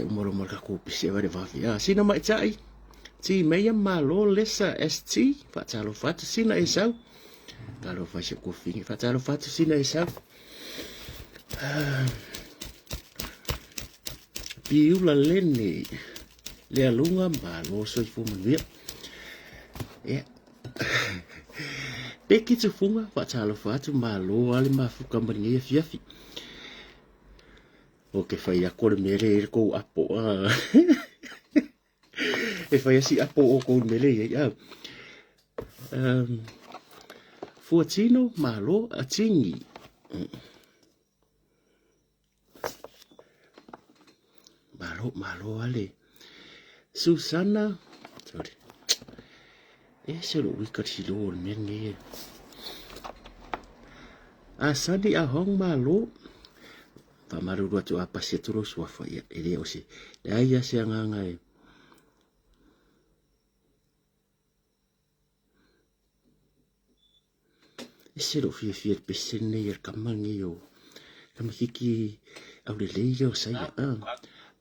e uma loa ma le tatou pese e vave. Ah, sina maʻitaʻi, ti meia malo lesa ST, faatalofa atu sina Esau. Talofa i si ou kofine, faatalofa atu sina Esau. Ah, Piula lene, le aluga malo soifua manuia. Yeah. Peki tufunga, faatalofa atu malo ale mafuka ma lenei afiafi. O ke fai aku o le mea lea i le kou apo. Ah. e fai asi apo o kou le mea lea i ai. Ah. Um, Fuatino, malo, a tingi. Malo, malo ale. Susana, sorry. E se lo wika ti lo le mea nei e. A sani a hong malo. Fa maruru atu a pasi atu lo suafa ia. E le o se. Le ai a se anganga e. Ese lou fiafia i le pese lenei a le tama lenei o tamaititi aulelei lea o Saia. Ah.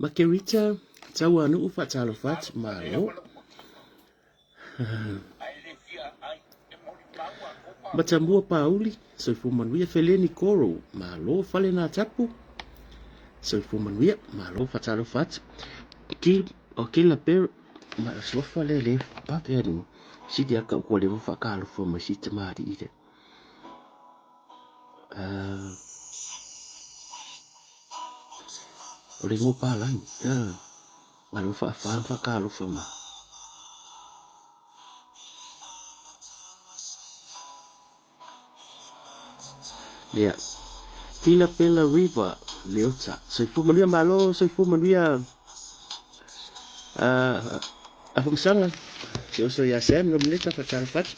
Makerita Tauanuu faatalofa atu, malo. Matamua Pauli, soifua manuia. Feleni Koro, malo. Fale Natapu, soifua manuia, malo faatalofa atu. Ki, o Kila Per, ma suafa le le papea ni. Sili aka ua leva faakalofa mai si tamalii lea. Uh, o le igoa palagi. Uh, malo faafa faakalofa mai. Ia. Kila Pela River, Leota. Soifua manuia malo, soifua manuia. Uh, Afamasaga, si oso ia Sam, Nomineta, faatalofa atu.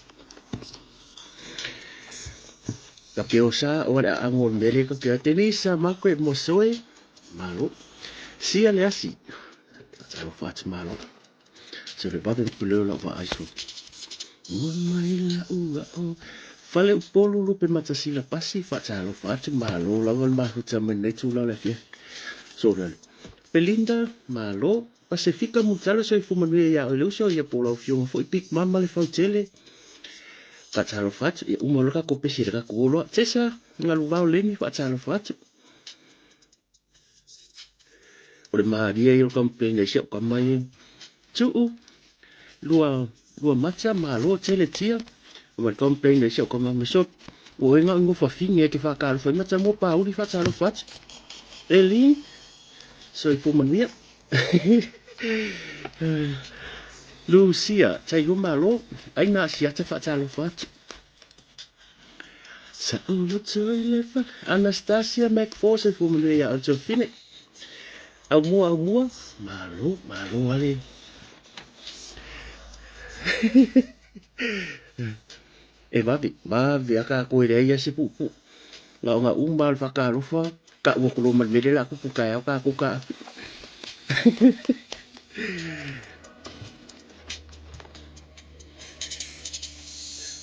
Ka peo sa o le aago o le mele ka pea Denise Margaret Mosoe, malo. Sia le asi, faatalofa atu malo. Se le vave puleo lau vaai so. Ua mai lau ao. Fale Upolu lupe matasila pasi faatalofa atu malo lava le mafuta mai lenei tula o le afiafi. So le Belinda malo Pasefika Mutala soifua manuia ia oe le uso ia po o lau afioga foi Big Mama le Fautele faatalofa atu ia uma loa le tatou pese i le tatou oloa Tesa Galuvao Leni faatalofa atu. O le malie ia o le complain ai si au tama ia. Tuu, lua, lua mata, malo tele tia. Ma le complain ai si au tama ma so, ua ega o fafine e te whakalofa i mata mo pāuri whakalofa atu. Eli, soifua manuia. Lucia, tailua malo, aina asiata whakalofa atu. Anastasia McFall soifua manuia ia outou fine. Aumua aumua, malo malo ale. E vave, vave a kākou e leai a se puupuu. Na o ngā uma o le whakaalofa, ka ua kolo ma le mele la kupu taeao kākou ka api.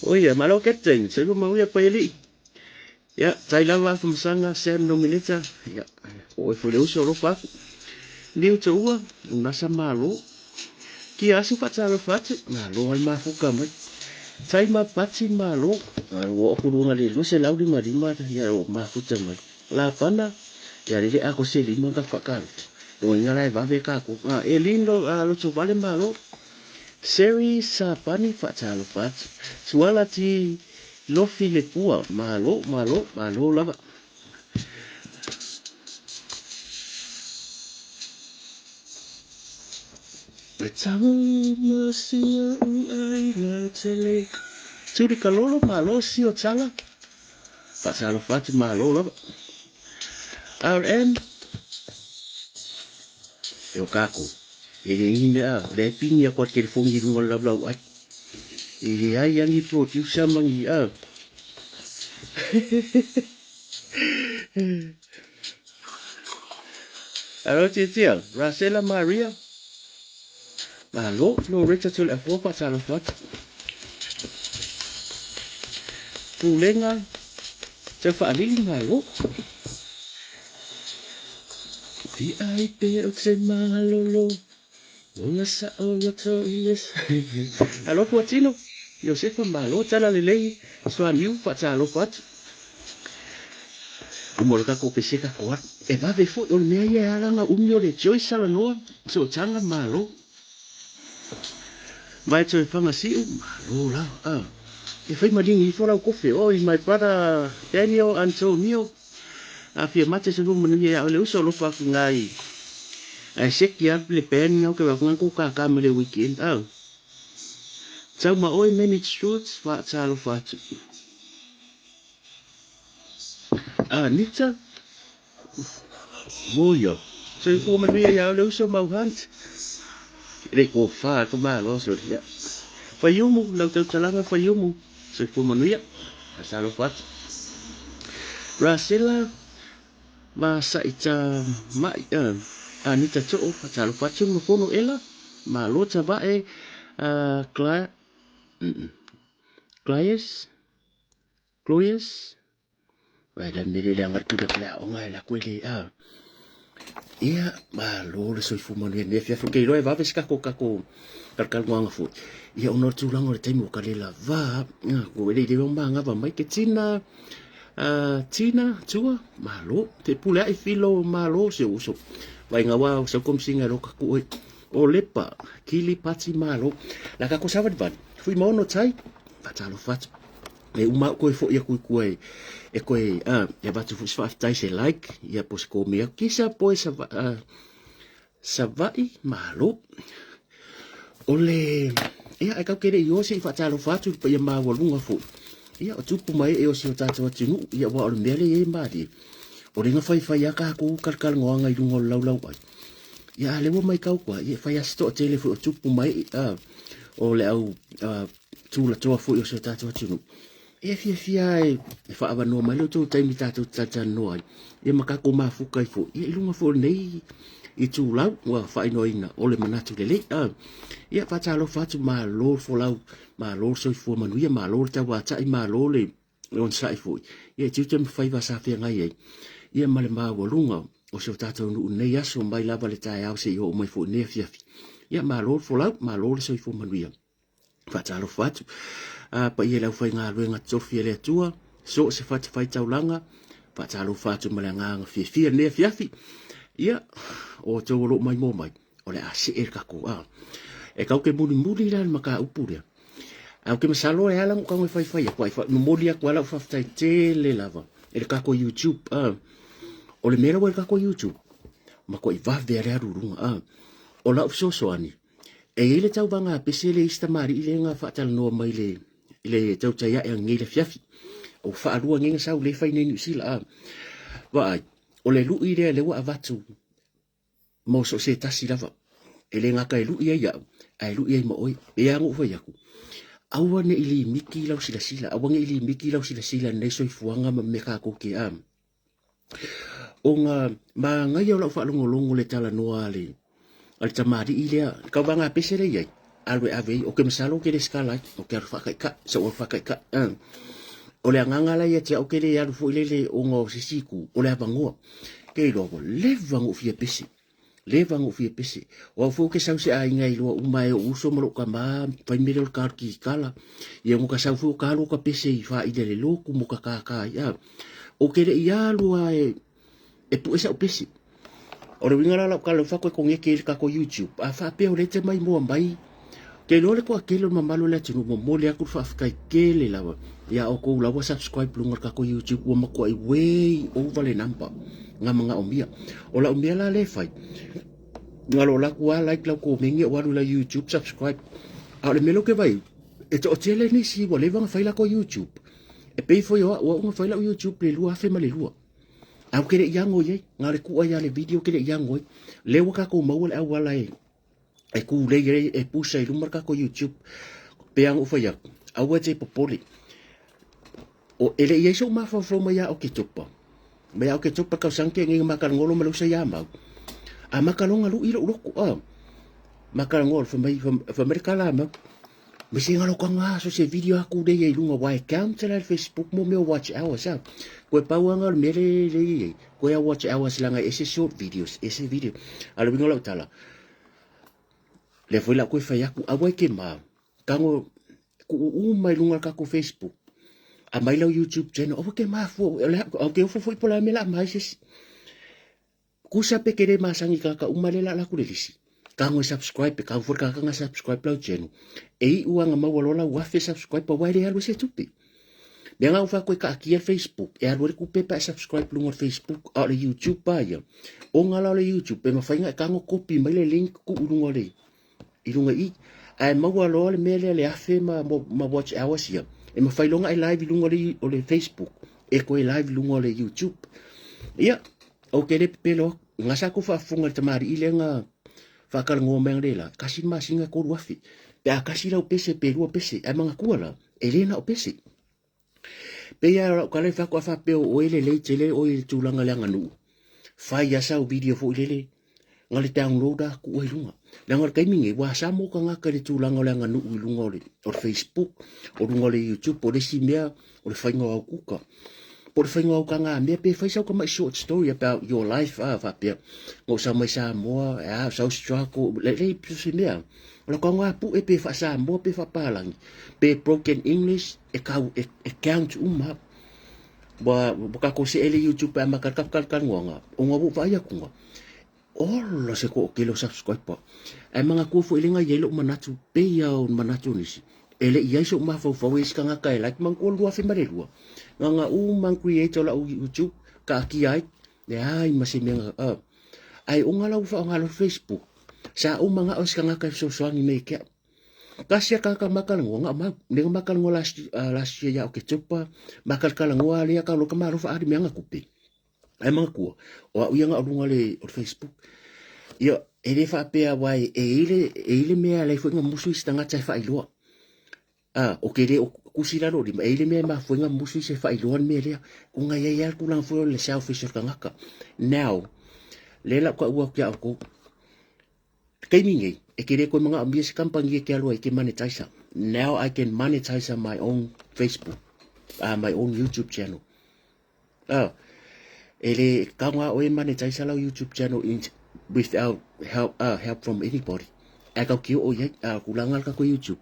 Oia, malo Captain, soifua manuia pai alii. Ia, tai lava Afamasaga, Sam Nomineta, ia, o oe foi le uso alofa aku. Niu Toua, Unasa Malo, Kia aso faatalofa atu, malo ai mafuka mai. Taima Pati Malo, ua oo kuluga le 255, ia ua mafuta mai. Lapana, ia lele ako se lima ka whakaroto. No inga la e vave ka ko. Ah, e lino a loto vale malo. Seri Sapani whaatalofa atu. Suala ti lofi le pua. Malo, malo, malo lava. E tau ma sia u aina tele. Turi kalolo malo sio tala. Faatalofa atu malo lava. RM, E o kākou, e le ni mea, lea e pini aku a telefoni i luga o le laulau ai. E leai a ni producer ma ni, a. Alo Tiatia, Rasela Maria, malo, Loretta Tuliafua, faatalofa atu. Pulega, Tau Faalili, malo. Tiai pea ou te malolo, Ola sao loto i le Alofa ua tino, Iosefa malo tala lelei, Suaniu faatalofa atu. Uma o le tatou pese tatou alu. E vave foi, o le mea ia e ala ona umi o le Joyce Salanoa, Sootaga malo. Vai toe Fagasiu, malo lava. E fai maligi ifo lau kofe, oi my brother Daniel Antonio. Afia mate se luma manuia ia oe le uso alofa atu ina i ae seki atu le band ngau ke waka ko kaka ma le weekend au. Tau ma oe manage shorts fa talofa atu. Anita Moyo. Soifua manuia ia oe le uso mau hunt. Le ko fa ko malo so ya. Faiumu lau tautalaga Faiumu. Soifua manuia. Talofa atu. Rasela ma Saita mai Anita Too talofa atu Mafono Ela malo Tavae Claes Chloeus Vai la mele le anga tula le aoga e la koe le a. Ia, malo le soifua manuia nei afiafi. Ke iloa e vave se kako kako kalakaluaga foi. Ia ona o le tulaga o le taimi ua kale lava. Ua le i le magava mai ke tina tina tua malo te pule ai filo malo se uso. Vai ngawa o sau komsinga lo kaku oi. O lepa kili pati malo. La kako savali vali. Fui maono tai. Fatalofa atu. E uma au koe foʻi aku i kua e, e koe a, e avatu foi se faafetai se like ia po se kome aku kisa poe sava, a, Savaʻi malo. O le ia e kau ke le i o se i faatalofa atu i le paia maualuga foi. Ia o tupu mai e o si o tātou atunuu, ia ua o le mea le e malie. O le faifai a kākou kalakalagoaga i luga o le laulau ai. Ia a le ua mai kau kua, ia fai a se toatele foi o tupu mai a, o le au a, tulatoa foi o si o tātou atunuu. E fiafia e, e faaavanoa mai lo outou taimi tatou te talatalanoa ai, ia ma tatou mafuta ai foi, ia i luga foi o lenei itulau ua faainoaina o le manatu lelei. Ia faatalofa atu, malo le folau, malo le soifua manuia, malo le tauatai, malo le onosai foi. Ia e tiute ma faiva sa feagai ai, ia ma le maualuga o si o tatou nuu i lenei aso mai lava le taeao seia oo mai foi i lenei afiafi. Ia malo le folau, malo le soifua manuia. Faatalofa atu a paia i le aufaigaluega tofi a le Atua, so o se fatafaitaulaga, faatalofa atu ma le agaga fiafia i lenei afiafi. Ia, o outou o lo o maimoa mai, o le a see le tatou a. E tau ke mulimuli la le mataupu lea. Ae ou te masalo e ala ona ou tago e faifai atu, ai momoli atu lava lau faafetai tele lava i le tatou YouTube. A. O le mea la ua i le tatou YouTube, matuai vave lava le alu i luga. A. O lau fesoasoani, E i ai le tauvaga a pese le isi tamalii lea na faatalanoa mai le i le tautai ae ananei le afiafi. O faalua nei na sau le fai nei Niu Sila a. Vaai, o le lui lea lea ua avatu mo so o se tasi lava. E le gata e lui ai au, ae lui ai ma oe. E pei lava ona ou fai atu, aua ne i limiti lau silasila, aua ne i limiti lau silasila i lenei soifuaga ma mea tatou te a. Ona manaia o lau faalogologo i le talanoa a le a le tamalii lea, le tauvaga pese lea e i ai, alu e ave ai, ou te masalo ou te le sikala ai, ou te alu faataitai, se i ou alu faataitai. O le agaga la ia te au, ou te le alu foi lele ona o se isi itu, o le avanoa. Ke iloa ua leva ona ou fia pese, leva ona ou fia pese. O au foi ou te sau i se aiga e iloa uma e ou uso ma lou tama, fai mea lea o le kalokikala. Ia ona ta sau foi o ta alu o ta pese i faili a le lotu ma ta tata ai. Ou te le i alu lava e, e pue sau pese. O le uiga la o lau tala, ua toe koneke i le tatou YouTube, a faapea o lea e te maimoa mai, ke iloa le toatele o le mamalu o le atunuu, momoli atu le faafetai tele lava ia outou la ua subscribe luga o le tatou YouTube, ua matuai way over le number na manaomia. O lau mea la lea e fai, na o lou alu atu lava like lau komeni ou alu i lau YouTube subscribe. A o le mea lea ou te vaai, e toatele nisi ua leva ona fai latou YouTube. E pei foi o au, o au na fai lau YouTube i le 2002. Ae ou te le i ago i ai, na o le tuu ai lava o le video ou te le i ago ai. Lea ua tatou maua le auala e, e kulei ai, e pusa i luma le tatou YouTube. Pei lava ona ou fai atu, aua e te popole. O, e le i ai sou mafaufau mai ia Oketopa. Mai ia Oketopa tausaga tea nei na matalogolo ma le uso ia Mau. A mataloga luʻi lou loto, a. Matalogolo, fai mai, fai mai le tala a Mau. Ma se ngalo ka ngā so se video aku le i lunga wa account la Facebook mo me watch hours a. Koe pau anga le mele le i. Koe a watch hours langa ese short videos, ese video. A le winga lau tala. Le foi la koe fai aku awa ke ma. Kango ku u mai lunga ka ko Facebook. A mai lau YouTube channel awa ke ma fu. Le au ke ofo foi pola me la mai se. Kusa pe kere masangi kaka uma le la la kule lisi. Ka ngoi subscribe pe ka ufur kaka nga subscribe lau channel. E i ua nga maua lola ua fe subscribe pa waire alu se tupe. Mea nga ufa koe ka akia Facebook e alu ku pepa e subscribe lunga Facebook a le YouTube pa ia. O nga la le YouTube pe mawhainga e ka ngo copy mai le link ku lunga le i lunga i. Ae maua loa le mea lea le afe ma, ma watch hours ia. E mawhai longa e live i lunga le, o le Facebook. E koe live i lunga o le YouTube. Ia, o ke le pepelo aku. Nga sa ku faafofoga i le tamalii lea na faatalanoa mai analeila, tasi le masina 3000. Pe a tasi lau pese pe lua pese, ae manatua la, e le na o pese. Pei lava o lau tala e fai atu a faapea o oe e lelei tele oe i le tulaga o le aganuu, fai lava sau video foi lele, na le download lava tuu ai i luga. Leaga o le taimi lenei, ua asa mo tagata i le tulaga o le aganuu i luga o le, o le Facebook, o luga o le YouTube, o le isi mea, o le faiga o au kuka. Po o le faiga o au tagamea, pe fai sau tamai short story about your life, a faapea, na ou sau mai Samoa, a sau struggle, le, le, se mea. O le taoga pue pe faa-Samoa pe faa-Palagi, pe broken English, e kau, e, e count uma. Ua, ua tatou see le YouTube pe amata le tatou talatalanoaga, ona ua ou vaai atu, ola se toatele o subscriber. Ae manatua foi lea na i ai lou manatu, pei lava o manatu o nisi, e le i ai sou mafaufau e isi tagata e like, manatua 2002, na ona uma na create o lau YouTube, taatia ai, leai ma se mea na, ae ona la ua faaaoga loa le Facebook, sa ou manao i se tagata e fesoasoani mai ia te au. Tasi a tagata ma talanoa, na o mau. Lea na ma talanoa last, last year ia Oketopa, ma talatalanoa lea ka loka malo faali mea na tupe. Ae manatua, o au ia na o luga le, o le Facebook. Ia, e le faapea wa e, e i le, e i le mea alai foi na musu i se tagata e faailoa. A, o ke le o kusi lalo o lima, e i le mea e mafua ai na musu i se faailoa le mea lea. Ona e i ai lava le tulaga foi o le selfish o le tagata. Now, lea la ou taua atu ia outou, taimi nei, e ke le koe manaomia se kamupani e ke alu ai e ke monetize. Now I can monetize my own Facebook, my own YouTube channel. E le taoga oe e monetize lau YouTube channel in, without help, help from anybody. Ae kau ki oo i ai, tulaga le tatou YouTube.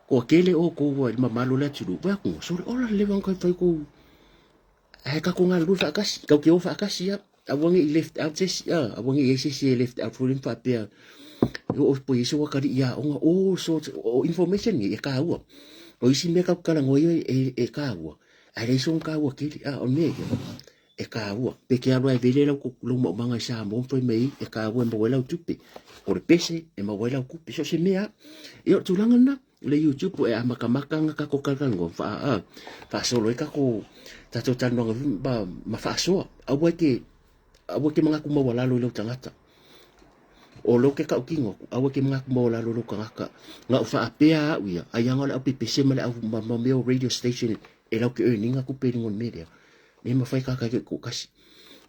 Kua kele o kou i le mamalu o le atunuu, vai atu, sorry, ola le leva ona tau fai kou, ae tatou galulue faatasi, kau ke o faatasi ia, aua ne i left out se isi, aua ne i ai se isi e left out foi lea ma faapea, o po i ai se atalii aoga, all sorts o information nei e taua. O isi mea tatou te talanoa ai e, e taua, Ae leai sona taua tele, a o le mea ia, e taua. Pe te alu a e vele lau, lau maumaga i Samoa ma fai mai ai, e taua e maua ai lau tupe. O le pese e maua ai lau tupe. So o se mea lava. Ia o le tulaga lena, le YouTube e amatamata ana tatou talatalanoa, fa, a, faasolo ai tatou, tatou talanoaga ma, ma faasoa. Aua e te, aua e te manatu maualalo i lou tagata. O lea ou te tautino atu, aua e te manatu maualalo i lou tagata. Na ou faapea au ia, ai ana o le au pepese ma le au ma, ma mea o radio station e lau te earn ina tupe i luga o le mea lea. Le mafai tagata e toatasi.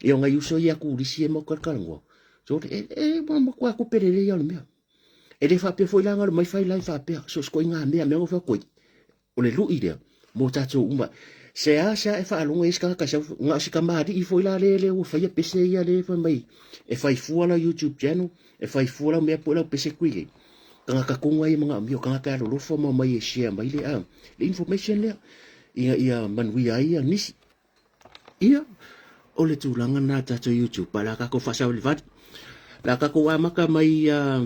Ia o nai uso ia turisi e mau talatalanoa. So, e, e, ua matua tupe lelei ia o le mea. E le faapea foi la na alu mai fai live faapea, so o se ituaiga mea, mea na ou fai atu ai, O le lui lea mo tatou uma. Seasea e faalogo ai se tagata sau, na o se tamalii foi la lea lea ua faia pese ia lea fai mai e fai fua lau YouTube channel, e fai fua lau mea po o lau pese create. Tagata tonu ai e manaomia, o tagata e alolofa ma omai e share mai le, ah, le information lea ina ia manuia ai ia nisi. Ia, o le tulaga lena tatou YouTube, o le a tatou faasavalivali. O le a tatou amata mai uh,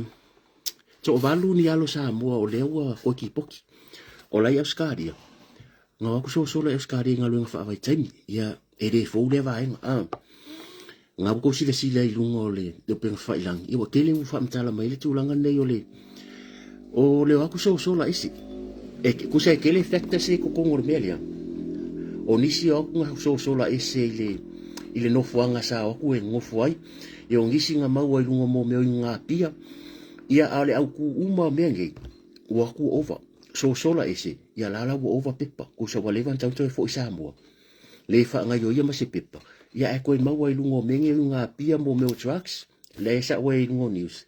toavalu ni alo Samoa o lea ua koe kipoki. O la i Australia, ngau aku sosolo i Australia i galuega faavaitaimi. Ia, e le fou lea vaega. Ah. Ngau kou silasila i luga o le upega failangi. Ia, ua tele ua faamatala mai le tulaga nei o le o le o aku sosola isi. E kusa e tele factors e totonu o le mea lea. O nisi o aku nga sosola ese i le i le nofoaga sa o aku e nofo ai. Ia o nisi nga maua i luga mo mea o i ngā pia. Ia a o le aukū uma o mea nei, ua aku ova. Sosola ese, ia la la ua ova pepa. Kusa ua leva ona tau toe foi Samoa. Le faagaioia ma se pepa. Ia ae toe maua i luga o mea nei o i ngā pia mo mea o drugs. Lea e sao ai i luga o news.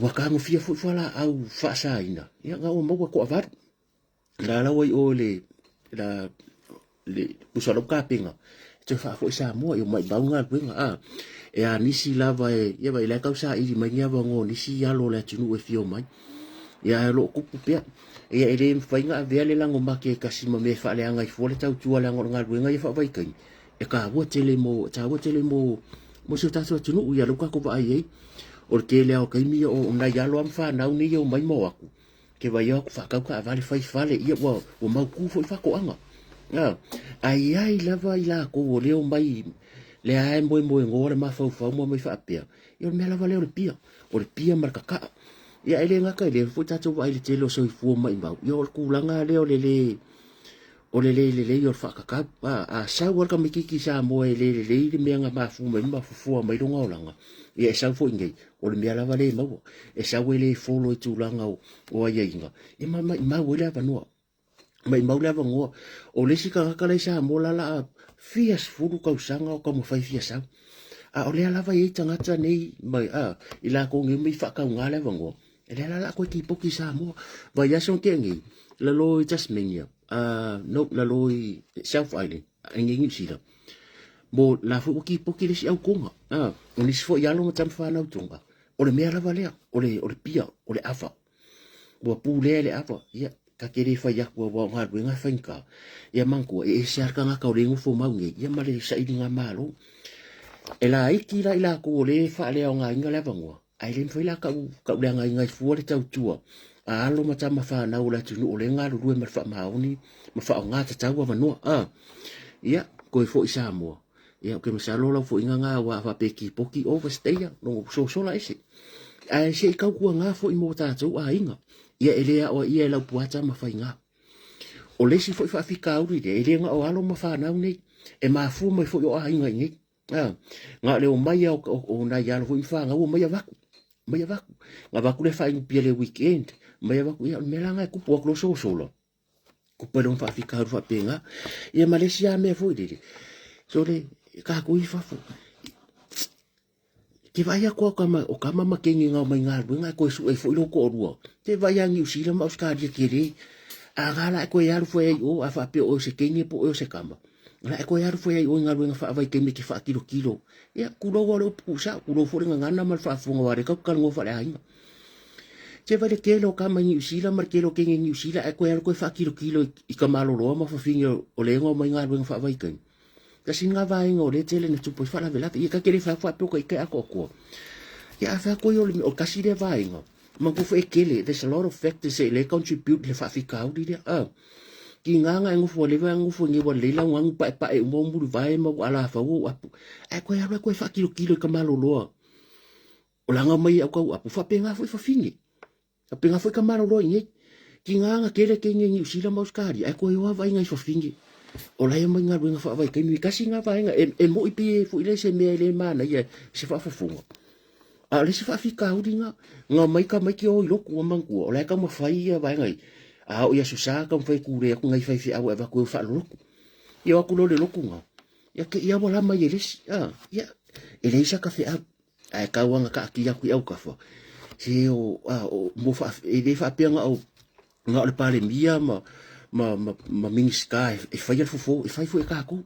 Ua tagofia foi fualaau faasaina, ia na ua maua toavalu. La laua i o le la le pusa lau kapena e toe faafoi Samoa, ia maimau galuega a e a nisi lava e ia vai la tau saili mai ni avanoa o nisi alo o le atunuu e fia omai. Ia ae o lo o tupu pea. Ia e le mafai ona avea le lago mate e tasi ma mea e faaleaga ai fua le tautua leaga o le galuega ia faavaitaimi e taua tele mo taua tele mo mo si o tatou atunuu. Ia lea ua tatou vaai ai o le tele lava o taimi o nai alo lava ma fanau nei e omai ma o atu ke vai atu faatau taavale fai fale, ia ua mautu foi faatoaga. Ae i ai lava i latou o lea omai lea lava e moemoenoa le mafaufau ma omai faapea, ia o le mea lava lea o le pia, o le pia ma le kakaa. Ia e le gata i lea foi tatou vaai i le tele o soifua maimau, ia o le tulaga lea o le le o le le lelei o le faatatau. A sau lava le tamaitiiti i Samoa e le lelei le mea na mafua mai ma fofoa mai lona olaga, ia e sau foi nei, o le mea lava lea e maua. E sau e le follow i tulaga o aiaiga, ia ma maimau ai le avanoa. Maimau le avanoa. O le isi tagata la i Samoa la la a fia sefulu tausaga o taumafai fia sau. A o lea lava e i ai tagata nei mai, a, i latou nei mai faatauga le avanoa. E lea la la koe kipoti i Samoa. Vaiaso na tea nei, lalo i Tasmania, no, lalo i South Island, i Niu Sila. Mo la foi ua kipoti le isi au tonga. O nisi foi alo ma tama whanau tonga. O le mea lava lea, o le, o le pia, o le ava. Ua pulea le ava, ia, ta te le fai atu aua o galuega e faigata. Ia manatua, e ese lava le tagata o lea e nofo mau nei, ia ma le sailiga malo. E laiti la i latou o lea e faaleaogaina le avanoa, Ae le mafai la kau, kau leagaina ai fua le tautua a alo ma tama fanau o le atunuu o lea e galulue ma le faamaoni ma faaaoga tatau avanoa. A, ia, toe foi i Samoa. Ia, ou te masalo lau foiga na aua a faapea e kipoti overstay ia, logo sosola ese. Ae se i tautuaga foi mo tatou aiga. Ia, e le aoaia e Laupua Tamafaiga. O le isi foi faafitauli lea, e le na o alo ma fanau nei, e mafua mai foi o aiga i nei. Na o le omai lava o nai alo foi ma fanau, omai avatu, omai avatu. Na avatu le faainupi le weekend, omai avatu, ia o le mea la lena e tupu atu loa sosola, tupu ai loa ma faafitauli faapena. Ia ma le isi lava mea foi lele, sole, tatou i fafo, ke vaai atu au o tama ma teine na omai galuega ae toe sue foi lou toalua. Te vaai a Niu Sila ma Ausetalia tele. A ga la e toe alu foi ai i o, a faapea o oe o se teine po o oe o se tama. La e toe alu foi ai i o i galuega faavaitaimi e te faatilotilo. Ia, tulou lava le upu tuusao, tulou foi le gagana ma le faafofoga aua o lea tatou te talanoa faaleaiga. Se vaai le tele o tama i Niu Sila ma le tele o teine i Niu Sila ae toe alu toe faatilotilo i tamaloloa ma fafine o lea na omai galuega faavaitaimi. Tasi lena vaega o lea e tele na tupu ai faalavelave. Ia ta te le fai atu faapea o taitai atoatoa. Ia a fai atu ai o le tasi lea vaega, manatua foi e tele, there's a lot of factors e le contribute i le faafitauli lea. Ah, tiga na e nofo ua leva ona nofo nei ua lelei lau ganu paepae uma ou mulivae ma ua alafau ou apu. Ae toe alu ae toe faatilotilo i ka maloloa o laga mai au tau apu. Faapena foi fafine. Faapena foi ka maloloa i nei. Tiga na tele teine i Niu Sila ma Ausetalia ae toe o lava ai nai fafine o la e omai galuega faavaitaimi. Tasi lena vaega e moi pei foi lea se mea e le manaia se faafofoga. A o le isi faafitauli lena, na omai tamaiti o i lotu ua manatua o la e taumafai ia vaega i a oo i Aso Sa taumafai e tulei atu nai faifeau e avatu e faalolotu. Ia o atu loa i le lotu lena, ia te i lava ua lama i e le isi. Ia, e leai sata feau. Ae tau lava na taatia atu i autafa, se o, a, o, mo faa, e le faapea na o, na o le Palemia ma, ma, ma, ma Minisita e, e faia le fofo, e fai foi e tatou.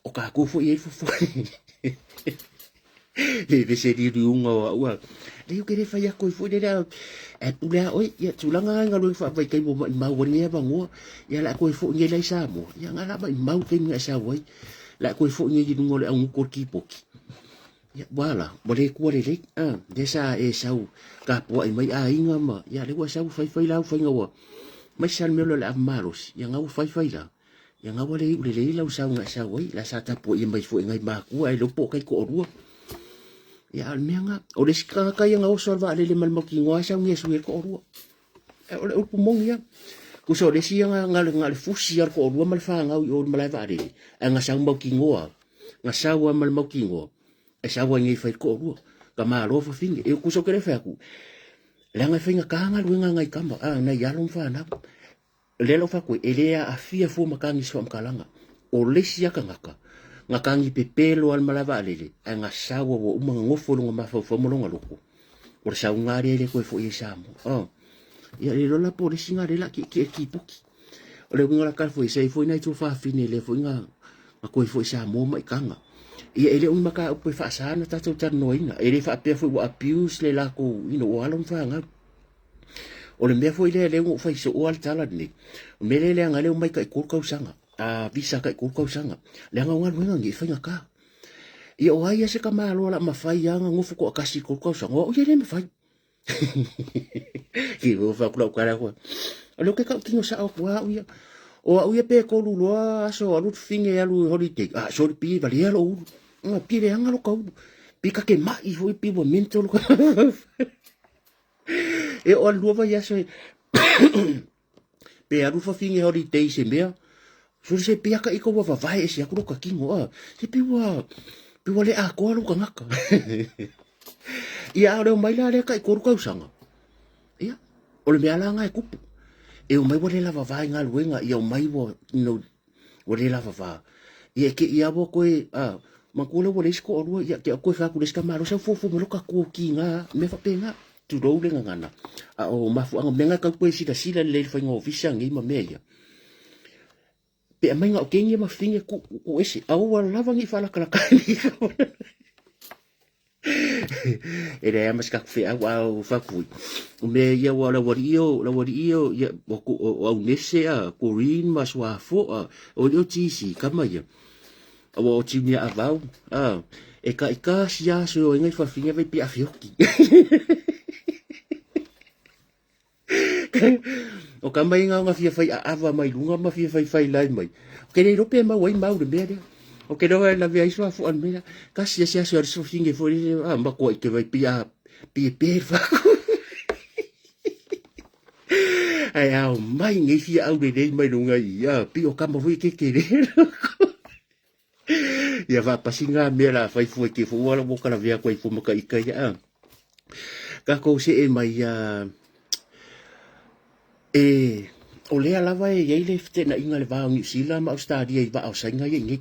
O tatou foi e i ai le fofo. Le vese liuliuga o au a. Leai ou te le fai atu ai foi lele ae pule a oe. Ia tulaga na i galuega faavaitaimi ua maimau ai lenei avanoa. Ia la toe foi nei la i Samoa. Ia na la maimau le taimi na e sau ai. La toe foi nei i luga o le augutu o le kipoti. Ia ua ala, ua le tua lelei. Lea sa e sau tapuai mai aiga ma ia lea ua sau faifai lau faiga ua maise lava le mea lea o le ava malosi. Ia na ua faifai la. Ia na ua le iu lelei lau sau na e sau ai. La sa tapuaia mai foi e nai matua ae le iloa po o taitoalua. Ia a o le mea na, o le isi tagata ia na oso lava i le vaalele ma le mautinoa e sau nei e sui ai le toalua. O le upu moni lava. Tusa o le isi ia na, na, na o le fusi lava o le toalua ma le fanau i o i le malae vaalele, ae na sau mautinoa lava. Na sau lava ma le mautinoa, e sau ai nei e fai le toalua. Ka malo fafine. E tusa ou te le fai atu, leaga e faigata galuega a nai tama, a nai alo ma fanau. O lea la ua fai atu ai, e le aafia fua ma tagi i se faamatalaga. O le isi lava tagata, na tagi pepelo lava i le malae vaalele, ae na sau lava ua uma ona nofo i lona mafaufau ma lona loto. O le sauga lea e le toe foi ai Samoa. Oh. Ia le iloa la po o le isi lena lea o le a tietie le kipoti. O le uiga o la tala foi, sa i ai foi nai tuafafine lea foi na na toe foi i Samoa ma itaga. Ia e le o ni mataupu e faasa ona tatou talanoaina. E le faapea foi ua abuse le latou, you know, o alo ma fanau. O le mea foi lea lea ua ou fai soo lava le tala lenei, o le mea lea leaga ai le omai tai-3 tausaga, a visa tai-3 tausaga, leaga o galuega nei e faigata. Ia o ai a se tamaloa o le a mafai lava ona nofo toatasi i le 3 tausaga, o au ia e le mafai. Ki ua fai atu lau tala atu, o lea ou te tautino sao atu lava au ia. O au ia pe tolu loa aso alu fafine e alu i holiday, ah sorry pi valea lou ulu. Ah, pi leaga lo ka ulu. Pi ta te mai foi pi ua mental lo ka. E oo lua vaiaso e pe alu fafine holiday i se mea, sole se pea ka ika ua vavae ese atu lota tino, a, se pei ua, pei ua le atoa lou tagata. Ia, a o le omai la lea tai 3 tausaga, ia, o le mea la lena e tupu. E omai ua le lavava i galuega, ia omai ua, you know, ua le lavava. Ia e te i lava ua toe, a, manatua lea ua leai se toalua, ia te i toe fai atu i le isi tamaloa, sau fuafua mai loa ta kiga, mea faapena. Tulou le gagana. A o mafuaaga, mea na e tau toe silasila lelei i le faiga o visa nei ma mea ia. Pe aumai na o teine ma fafine tuu, tuu ese, aua lava ne i faalatalata ai. E leai lava ma se tatou feau, a o fai atu foi, o mea ia aua o le aualii ia, o le aualii ia, ia, o Aunese a, Corene ma Suafoa, o alii o GC, tama ia. Aua o Junior Avau, a, e taitasi lava aso e o ai nai fafine vai pei a feoti. O ka mai ngā fia whai aava mai lunga ma fia whai whai lai mai. O ke nei rope mau ai mau le mea lea. O ke roa e lawe ai sua fuan mea. Ka sia sia sia sua finge fo le a ma koa i te vai pia pia pia whaku. Ai ao mai nei fia au le nei mai lunga i a pi o kama fo i ke ke le. Ia faapasi ngā mea la whai fua te fua la mo kala vea koe fua maka ika ia a. Kākou seʻe mai ia e o lea lava e iai le fetenaiga le va o Niu Sila ma Ausetalia i vaa o Saina ia i nei.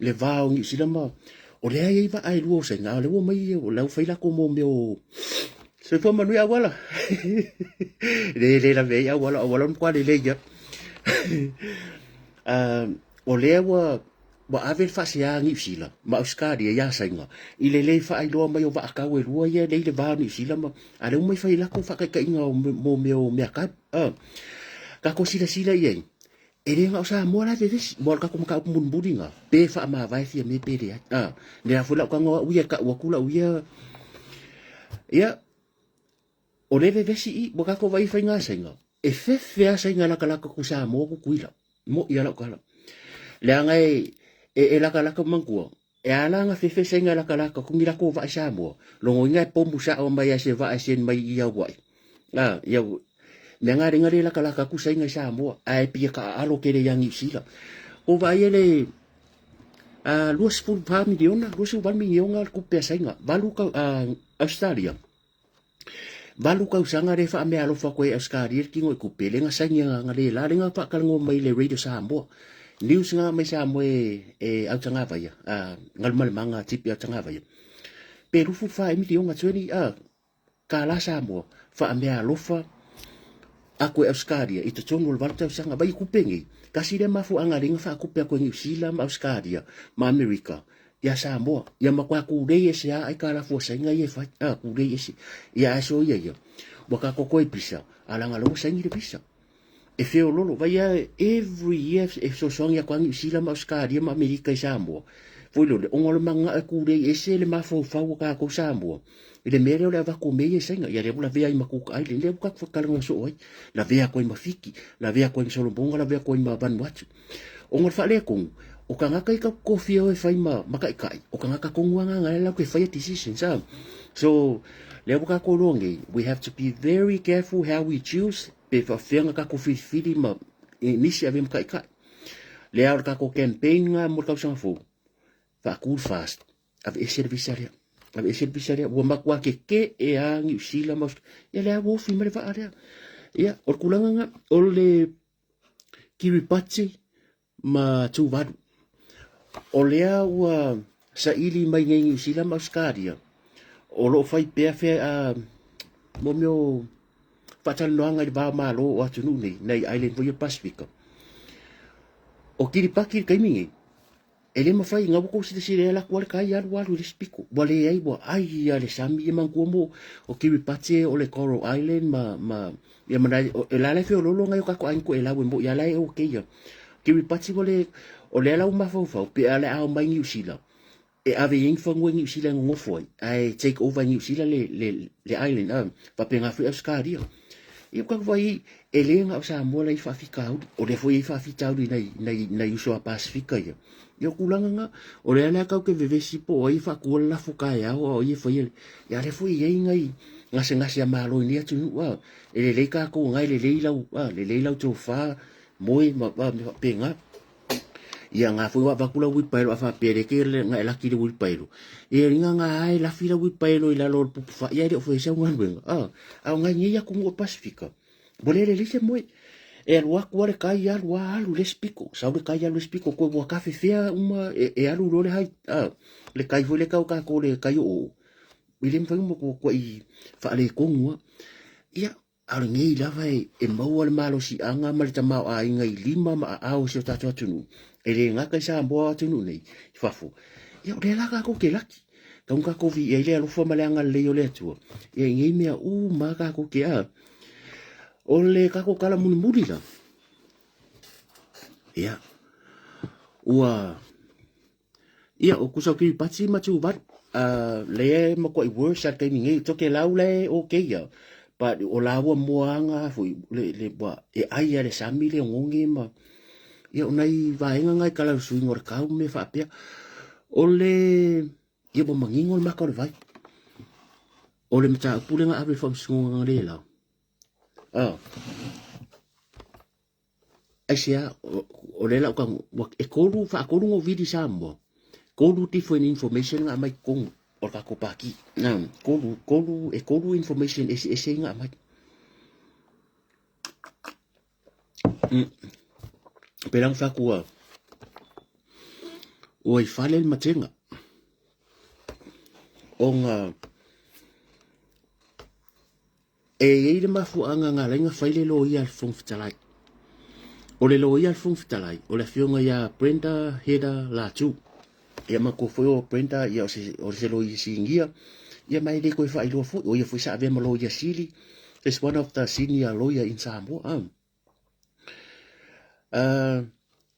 Le va o Niu Sila ma o lea e iai vaa e lua o Saina a o lea ua omai o la ua fai latou mo mea o Soifua manuia auala. Le le lave ai auala, auala o le matua lelei ia. O lea ua ua ave le faasea a Niu Sila ma Ausetalia iā Saina i le lē faailoa mai o vaatau e lua ia e lei le va o Niu Sila ma a lea ua mai fai latou faataitaiga o mo mea o meakai a tatou silasila i ai e le na o Samoa la e vevesi ua o le tatou mataupu mulimuli na pe faamavae Fiame pe leai a lea foi lau tago au ia e tau atu lau ia ia o le vevesi i ua tatou vaai i faiga Saina e fefe a Saina latalata ku Samoa Tutuila Moʻi a lau tala. Leaga e, e, e latalata manatua, e ala ana fefe saina e latalata atu ni latou vaa i Samoa, logoina e pomu sao mai a se vaa e send mai i Auaʻi. A, ia, mea na lenga le latalata atu saina i Samoa, ae pei e taaalo tele ia Niu Sila. Kou vaai e le, a, 24 miliona, 28 miliona le tupe a Saina, valu tau, a, Australia. Valu tausaga lea faameaalofa atu ai e Ausetalia le tino i tupe, lea na saini na le la, lea na faatalanoa mai i le Radio Samoa. News na mai Samoa e, e Autagavaia, a, Galumalemana Tipi Autagavaia. Pe 24 ea miliona, 20, a, kālā Samoa, faameaalofa atu e Ausetalia i totonu o le valu tausaga. Vai i tupe nei, tasi lea mafuaaga lea na faatupe atu e Niu Sila ma Ausetalia ma Amerika ia Samoa, ia matua kūlei ese lava aikalafu a Saina ia e fai, a, kūlei ese. Ia ae soia ia, ua tatou toe pisa, a leaga lea ua saini le pisa. E feololo, vai a every year e fesoasoani atu lava Niu Sila ma Ausetalia ma Amerika i Samoa. Foi lea, ona o le mananao e kūlei ese le mafaufau o tatou Samoa i le mea lea o le avatu o mea ia e Saina. Ia lea ua lavea ai ma Cook Island, lea ua tatou talanoa soo ai, lavea atu ai ma Fiti, lavea atu ai ma Solomona, lavea atu ai ma Vanuatu. Ona o le faaletonu, o tagata ia tatou tofia o e fai ma, ma taitai, o tagata tonu lava na latou te faia decisions a. So, lea ua tatou iloa nei, we have to be very careful how we choose, pe faapefea ona tatou filifili ma nisi e ave ma taitai. Lea o le tatou campaign lena mo le tausaga fou, faatu le FAST, aveese le visa lea. Aveese le visa lea, ua matua keke'e lava Niu Sila ma Australia, ia lea ua ofi mai le vaa lea. Ia, o le tulaga lena, o le Kiribati ma Tuvalu. O lea ua saili mai nei Niu Sila ma Ausetalia, o lo o fai pea fea, mo mea o faatalanoaga i le va o Malo o atunuu nei, nai island foi ia Pasifika. O Kiripati i le taimi nei, e le mafai, na ua tou silasila i ai, alu atu lava le tai alu alu i le isi pito. Ua leai, ua ai lava e le sami. Ia manatua mo, o Kiripati o le Coral Island ma, ma, ia ma nai, o la la e feoloolo nai o tatou aiga toelau e moi lava la e okay ia. Kiripati ua le, o lea la ua mafaufau, pe a o le a omai Niu Sila, e ave i ai ni fanua i Niu Sila e nonofo ai, ae take over e Niu Sila le, le, le island, a, faapena foi Ausetalia. Ia ua tatou vaai, e le na o Samoa la e i ai faafitauli, o lea foi e i ai faafitauli i nai, nai, nai uso a Pasefika ia. Ia o tulaga na, o lea la tatou te vevesi po o ai e faatua le lafo taeao a o ai e faia le, ia a lea foi e i ai nai gasegase a Malo i nei atunuu, a, e lelei tatou na e lelei lau, a, lelei lau tofa, moe ma, a, mea faapena. Ia nga foi ua avatu lau uilipaelo a faapea le ke na e laki le uilipaelo. Ia ringa nga ae lafi lau uilipaelo i lalo o le pupu fai ai le o fai sau galuega. A, a o ngai nei atunuu o le Pasifika. Ua le lelei se moe. E alu atu a le kai alu a alu le isi pito. Sau le kai alu le isi pito koe ua tafefea uma e, e alu loa le hai. A, le kai foi le tau tatou le kai oo. I le mafai uma kuai faaletonu a. Ia, A o lenei lava e maua le malosiaga ma le tamaoaiga i lima ma aao o si o tatou atunuu, e le gata i Samoa o atunuu nei i fafo. Ia o lea la tatou te laki. Tau na tatou viia ai le alofa ma le agalelei o le Atua. Ia i nei mea uma tatou te a. O le tatou tala mulimuli la. Ia, ua Ia, o Kusau Kiripati ma Tuvalu, lea e matuai worse a le taimi nei. Tokelau la e okay ia, but o lāua moaga foi, le, le, ua, e ai a le sami le ogogi ma, ia, o nai vaega ngai kala o le suiga o le tau ma mea faapea. O le, ia ua manino le maka o le vai. O le mataupu lea na ave i le faamasinoga analeila, ah, Aisea, o lea la ou tago, ua, e tolu, faatolu ona ou vili i Samoa, tolu different information na aumai i totonu o le tatou Pati. Na, tolu, tolu, e tolu information eseese na aumai. Pei la ona fai atu ua, ua i fale le matega, ona E i ai le mafuaaga na ala ai ona fai le loia a le Fofoga Fetalai. O le loia a le Fofoga Fetalai, o le afioga ia Brenda Heather Latu. Ia manatua foi o Brenda, ia o se, o se loia sinia, ia ma e le toe faailoa foi, o ia foi sa avea ma loia sili, is one of the senior lawyer in Samoa. Ah.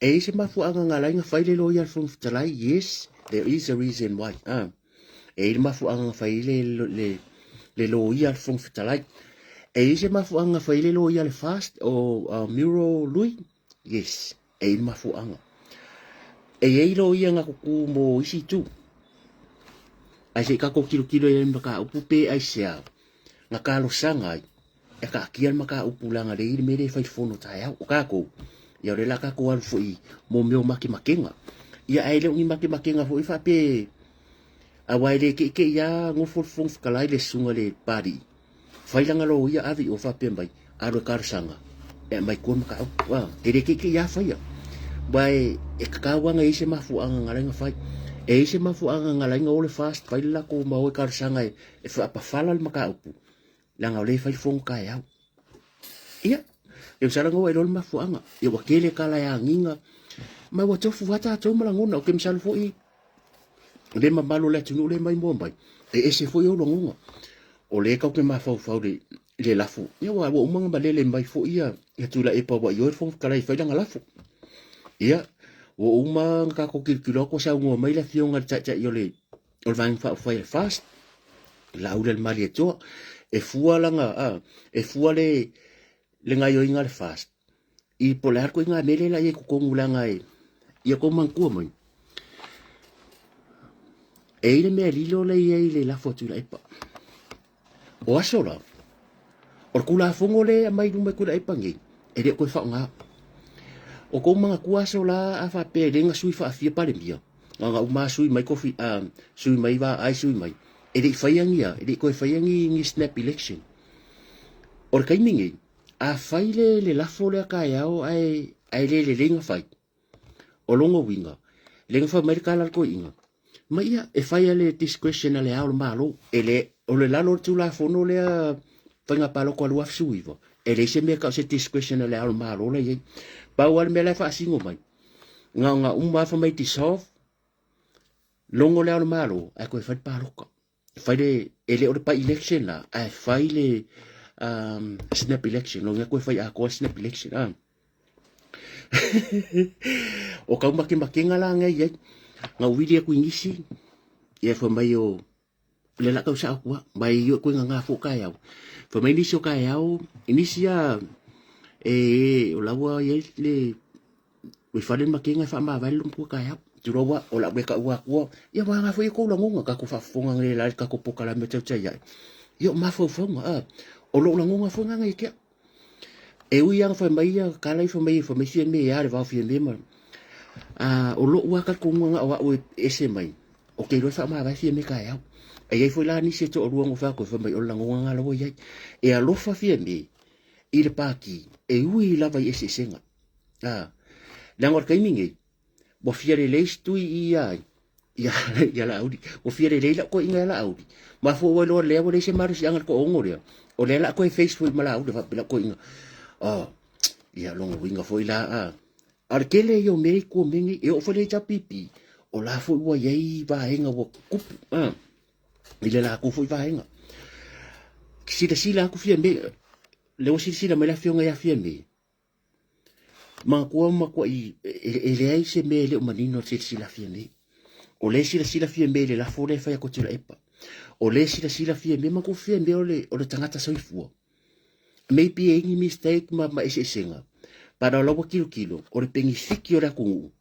E i ai se mafuaaga na ala ai ona fai le loia a le Fofoga Fetalai? Yes, there is a reason why. E i ai le mafuaaga na fai ai le, le, le loia a le Fofoga Fetalai. E i ai se mafuaaga na fai ai le loia a le FAST o Muro Lui? Yes, e i ai le mafuaaga. E i ai loia na tutu mo isi itu. Ae se i tatou tilotilo i ai le mataupu pe aisea na talosaga ai e taatia le mataupu leaga lea e i ai le mea lea e fai i le fono taeao. O tatou, ia o lea o le a tatou alu foi mo mea o matematega. Ia ae le o ni matematega foi faapea aua e le teitei lava nofo le Fofoga Fetalai le susuga i le Papalii, fai lana loia ave i o faapea mai, alu e talosaga e aumai tua le mataupu. A, e le teitei lava faia. Aua e tatau lava ona i ai se mafuaaga na ala ai ona fai. E i ai se mafuaaga na ala ai ona o le FAST fai le latou ma o e talosaga e faapafala le mataupu, leaga o lea e fai le fono taeao. Ia, e masalo na ua iloa le mafuaaga. Ia ua tele tala e agiga, ma ua tofu lava tatou ma lagona. Ou te masalo foi, le mamalu o le atunuu lea e maimoa mai, e ese foi ou lagona. O lea tatou te mafaufau i le lafo. Ia ua uma ona malele mai foi ia Tuilaepa ua ioe le Fofoga Fetalai e fai lana lafo. Ia, ua uma ona tatou tilotilo atu ua saunoa mai le afioga i le Taitai o le Vaega Faaupufai a le FAST, Laaulialemalietoa, e fua lana, a, e fua le, le gaioiga a le FAST i po o le a le ituaiga mea lea la i ai i totonu leaga e, ia tou manatua mai, e i ai le mea lilo lea e i ai i le lafo a Tuilaepa. O aso la, o le Tulafono lea e aumai i luma e Tuilaepa nei, e le o toe faaaoga. O tou manatua aso la a faapea e le na sui faafia Palemia, na ona uma lava sui mai kofi, sui mai Vaai, sui mai, e le i faia ni a, e le i toe faia ni, ni snap election. O le taimi nei, a fai le, le lafo lea taeao ae, ae le lelei na fai, o lona uiga, lea na fai mai le tala a le toeaina, ma ia, e fai a le discretion a le Ao o le Malo. E le, o le lalo o le Tulafono lea faiga palota 2019, e leai se mea e tau o se discretion a Le Ao o le Malo la i ai. Pau lava le mea la e faasino mai, na ona uma lava fai mai dissolve, logo Le Ao o le Malo ae toe fai le palota. Fai le, e le o le by election la, ae fai le snap election, lona toe fai atoa snap election. Ah. O kau makemakega la ngai ai, na uili aku i nisi, ia fai mai o, le la tau sao kua, mai i koe ngā fo kai au. Fai mai nisi o kai au, nisi a, e, o laua i ai le, ui fale makenga e whaamāwai le lumkua kai au. Turoa, o la weka ua kua, ia wā ngā fo i kou langonga, ka ko whaafonga ngai la ka ko pokala me tau tai ai. Ia o mafaufauga, a, o lou langonga fo ngā ngai kia. E ui anga whai mai ia, ka lai whai mai, whai mai fia me ia le vao fia me ma. A, o lou a ka konga nga o au e ese mai. O ke iloa e faamavae Fiame kaeao. E i ai foi la nisi e toalua na fai atu fai mai o le lagoga na laua i ai. E alofa Fiame i le pākī e ui lava i eseesega. A, leaga o le taimi nei, ua fia lelei si tui i ia ai, ia, ia Laauli. Ua fia lelei lau toeaiina ia Laauli. Mafua ua iloa lea ua leai se malosiaga i le toaono lea. O lea la toe face foi ma Laauli faapea lau toeaina. Oh, ia lona uiga foi la, a. A o le tele ia o mea i tua o mea nei, e oo foi le HRPP, o la foi ua i ai vaega ua tutupu a, i le latou foi vaega. Silasila atu Fiame, lea ua silasila mai le afioga ia Fiame, manatua matuai e leai se mea e le o manino i le silasila a Fiame. O lea e silasila Fiame i le lafo lea e fai atu e Tuilaepa. O lea e silasila Fiame, manatua Fiame o le tagata soifua. Maybe e i ai ni mistake ma eseesega, but o la ua tilotilo, o le penefiti o le atunuu,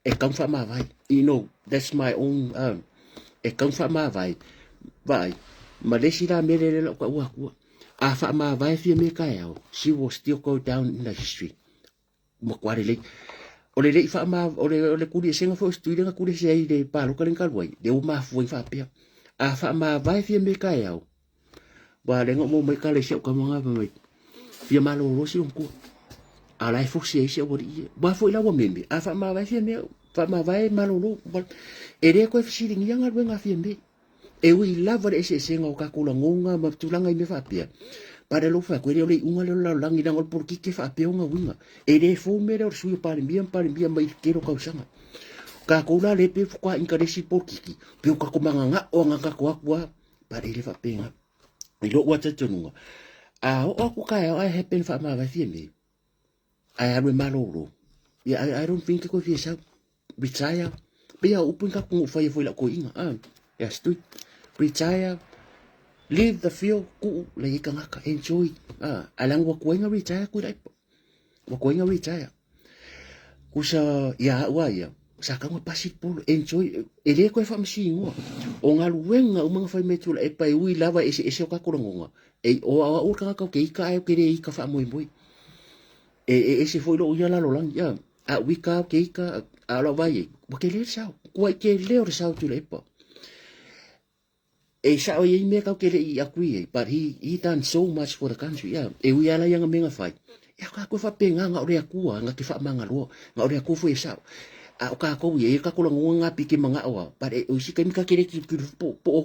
e tatau ona faamavae. You know, that's my own, e tatau ona faamavae, vaai, ma le isi la mea lea la ou taua atua, a faamavae Fiame taeao, she will still go down in the history. Matua lelei. O le lei faama, o le, o le tuliesega foi o se tui lea na tuliese ai i le palota lea na talu ai, lea ua mafua ai faapea. A faamavae Fiame taeao, Ua lea na ou maua mai tala i si au tama na fai mai, fia malolo si matua. A o la e fosi ai si au alii ia. Ua foi la ua meme, a faamavae Fiame, faamavae malolo. E le toe fesiligia galuega a Fiame. E ui lava le eseesega o tatou lagona ma tulaga i mea faapea, but e alofa atu, e le o le iuga lea o le lalolagi, leaga o le polokiki e faapea ona uiga. E le fou mea lea o le sui o Palemia ma Palemia mai le tele o tausaga. O tatou la lea pei faatoa inkaresi le polokiki, pei o tatou magagao aga tatou atu lava. But e le faapena. I lou lava talitonuga, a oo atu taeao ae happen faamavae Fiame, ae alu e malolo, yeah, I don't think e toe fia sau. Retire, pei lava o upu ni tatou na ou faia foi i lau toeaina, ah, ia Stui. Retire, leave the field, tuu la i ai tagata, enjoy. Ah, ae leaga ua tuai na retire Tuilaepa. Ua tuai na retire. Kusa ia au a ia, sa tau na pasi le polo, enjoy, e le toe faamasinoa. O galuega uma na fai mai Tuilaepa e ui lava e eseese o tatou lagona, e, o au le tagata ou te ita ae ou te le ita faamoemoe. E, e ese foi lou ia lalolagi, a, a ou ita ou te ita, a o lau vaai ai, ua tele le sao, tuai tele o le sao o Tuilaepa. E sao e i ai mea kau te le i agree ai, but he done so much for the country, yeah. E ui ala ia nga mea nga fai. Ia ka koe whapenga nga o le Atua, nga te whaamangaloa, nga o le Atua foi e sao. A o kākou ia, ia kako langonga ngā pike manga oa, but e, o isi kaimi ka kere ki, ki po, po o